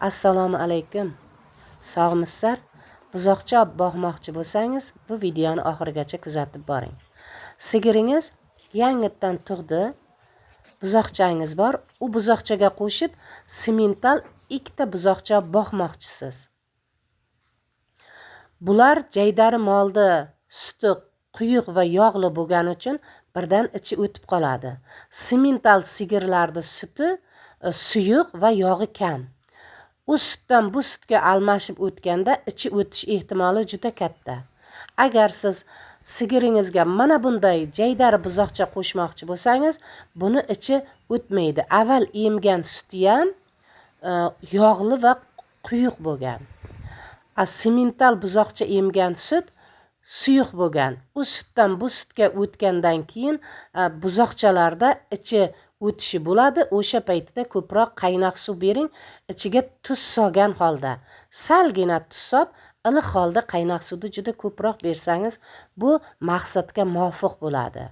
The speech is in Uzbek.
Assalomu alaykum. Sog'misizlar? Buzoqcha boqmoqchi bo'lsangiz, bu videoni oxirigacha kuzatib boring. Sigiringiz yangitdan tug'di. Buzoqchangiz bor. U buzoqchaga qo'shib simental ikkita buzoqcha boqmoqchisiz. Bular jaydari molni suti quyuq va yog'li bo'lgani uchun birdan ichi o'tib qoladi. Simental sigirlarni suti suyuq va yog'i kam. U sutdan bu sutga almashib o'tganda ichi o'tish ehtimoli juda katta. Agar siz sigiringizga mana bunday jaydari buzoqcha qo'shmoqchi bo'lsangiz, buni ichi o'tmaydi. Avval emgan suti ham yog'li va quyuq bo'lgan. A simental buzoqcha emgan sut suyuq bo'lgan. U sutdan bu sutga o'tgandan keyin buzoqchalarda ichi o'tishi bo'ladi. O'sha paytida ko'proq qaynoq suv bering, ichiga tuz solgan holda. Salgina tuz solib, iliq holda qaynoq suvni juda ko'proq bersangiz, bu maqsadga muvofiq bo'ladi.